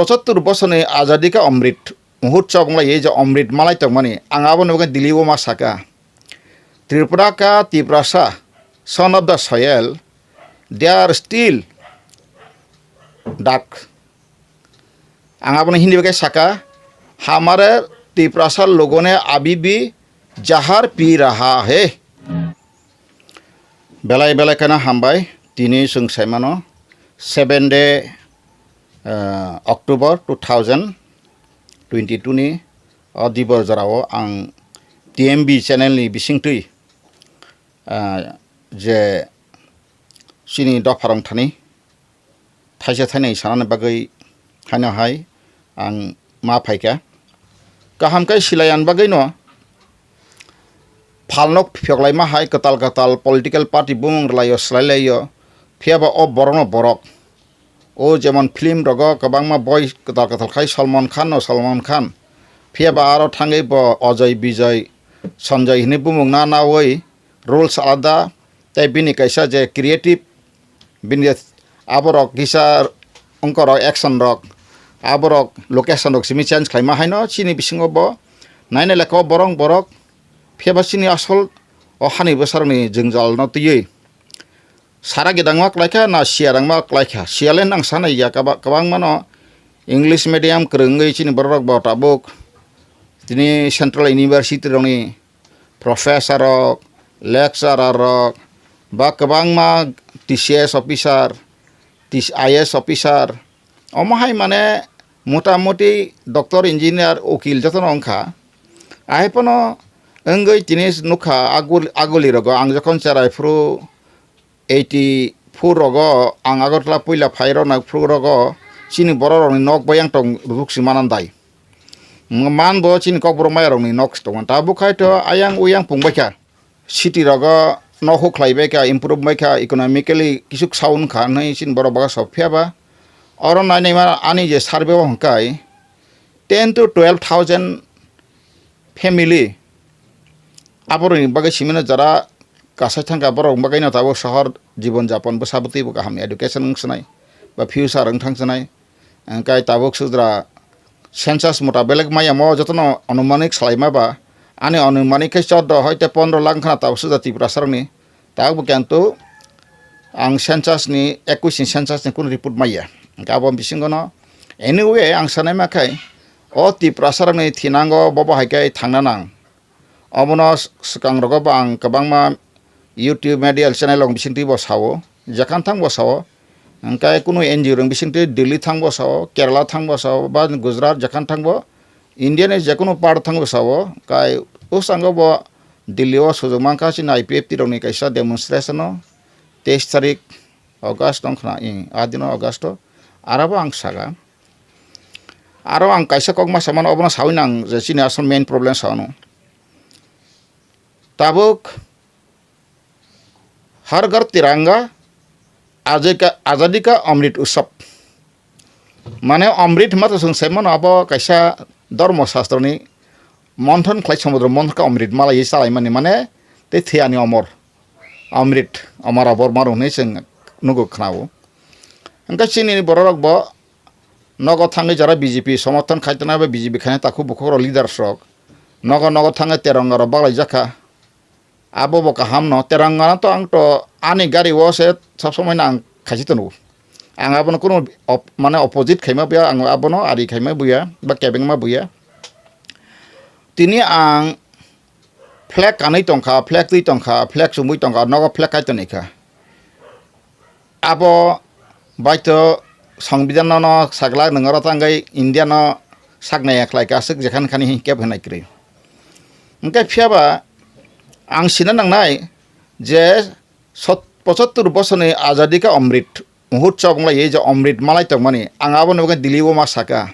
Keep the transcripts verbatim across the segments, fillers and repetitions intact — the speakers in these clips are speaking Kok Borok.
Pochottor bosorni Azadi ka Amrit Mahotsav wng lai, ei je Amrit malai tongmani, ang aboni bagwi Delhi o ma saka, Tripura ka Tiprasa, son of the soil, they are still dark. Ang abono Hindi bai khe saka, "Hamare Tiprasa logo ne abhi bhi jahar pi raha hai." Belai belai kheno hambai, tini chwng saimano seven day, ah, October two thousand twenty-two ni o dibor jorao ang T M B channel ni bisingtwi, ah, je chini dopharong thani thaisa thainwi sanani bagwi haino hai ang ma phaikha. Kaham khe silai ani bagwino phalno phiyok laima hai kwtal kwtal political party bumung rwlaio, swlai laio, phiyaba o borokno borok. O jemon film rogo kwbangma boi kwtal kwtal khai Salman Khan no Salman Khan. Phiyaba aro thangwi bo Ajay Bijay Sanjay hinwi bumung na nawi rules alada tei bini kaisa je creative bini aborok kisa wngkorok action rok, aborok location rok simi change khlaima haino chini bisingo bo naina lekha o borok borok phiyaba chini asol o hani bwsarokni jwngjal no twiwi sara gidangma klaikha na siya rangma klaikha. Siyale nang sana ya kaba-, kwbangmano English medium kwrwngwi chini bororok bo tabuk tini Central University rokni professor rok, lecturer rok, ba kwbangma T C S officer, T C, I A S officer, omo hai mane motamuti doctor, engineer, ukil jotono wngkha. Ahai pono wngwi tini nukha agul-, aguli rogo ang jokhon cherai phuru eighty four rogo ang Agartala puila phai rwna phuru rogo chini borok rokni nok bayang tong ruk si manan dai. Man bo chini kokborok maya rokni nok si tongo. Tabuk khai to ayang uyang pung baikha. City rogo nok huk khlai baikha, improve baikha, economically kisuk sound kha hinwi chini borok baga sok phiya ba. Oro nai nai ma ani je survey o hwnkhe ten to twelve thousand family. Aborokni bagwi simino jara kasai thangkha, borok bagwino tabuk sohor jibon japon bwsa bwtwi bo kaham education wng swnai ba future wng thang swnai. Hwnkhe tabuk sudra census mota belek maya mo jotono anumanik salaima ba ani anumanik khe chordo hoite pondro lakh wngkhana tabuk sudra Tiprasarokni. Tabuk bo kintu ang census ni, ekwis ni census ni kunu report maya. Hwnkhe abo bisingono anyway ang sanai ma khai o Tiprasarokni thinango bobo hai khe thangna nang. Obono s-, swkang rogo bo ang kwbangma YouTube media channel rok bisingtwi bo sao, jekham thang bo sao, hwnkhe kunu N G O rok bisingtwi Delhi thang bo sao, Kerala thang bo sao, ba Gujarat jekham thang bo, India ni jekunu part thang bo sao, kai o sango bo Delhi o sujok mankha chini I P F T rokni kaisa demonstration o teis tarik August wngkhana, i, a dino August o, aro bo ang saga. Aro ang kaisa kok ma samano obono sawi nang je chini asol main problem sano. Tabuk Har Ghar Tiranga Azadi Ka, Azadi Ka Amrit Utsav. Mane Amrit hwnma to chwng sai mano abo kaisa dhormo shastroni monthon khlai somudro monthon khe Amrit malaiwi chalaimani mane tei thwiyani omor. Amrit, Amar Abor maro hwnwi chwng nugo khwnao. Hwnkhe chini bororok bo nogo thangwi jora B J P somorthon khai tongnai bai B J P khaina takhuk bukhuk rok leaders rok nogo nogo thangwi teranga rok baklai jakha. Abo bo kaham no, teranga no to ang to ani gari o se sob somoi no ang khaisi tono. Ang abono kuno op-, mane opposite khaima buya, ang abono ari khaima buya, ba kebengma buya. Tini ang flag kanwi tongkha, flag twi tongkha, flag chumui tongkha, nogo flag kai tongkha. Abo baito Songbidan no, no saglak nung oro tangwi India no sak naiya khlai ka, aswk jekhan khani hi kebo hinai kwrwi. Hwnkhe phiyaba ang sina nangnai je sot-, pochottor bosorni Azadi ka Amrit Mahotsav wng lai, ei je Amrit malai tongmani, ang aboni bagwi Delhi o ma saka,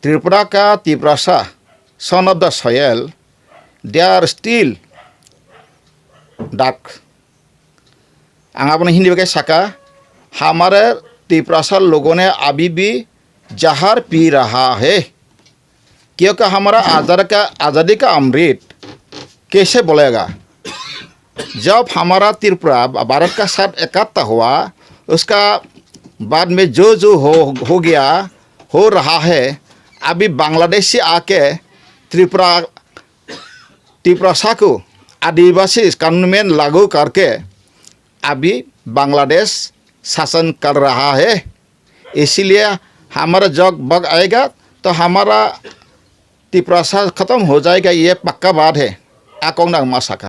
Tripura ka Tiprasa, son of the soil, they are still dark. Ang aboni Hindi bai khe saka, "Hamare Tiprasa logo ne abhi bhi jahar pi raha hai, kyonki hamara azad ka, azadi ka amrit kaise bolega? Jab hamara Tripura Bharat ka saath ekatta hua, uska baad mein jo jo ho, ho gaya, हो रहा है। अभी बांग्लादेशी आके त्रिपुरा, त्रिपुरा साकू आदिवासी कानून में लागू करके अभी बांग्लादेश शासन कर रहा है। इसीलिए हमारा जब वक्त आएगा तो हमारा तिपरासा खत्म हो जाएगा, ये पक्का बात है। Akong nang ma saka.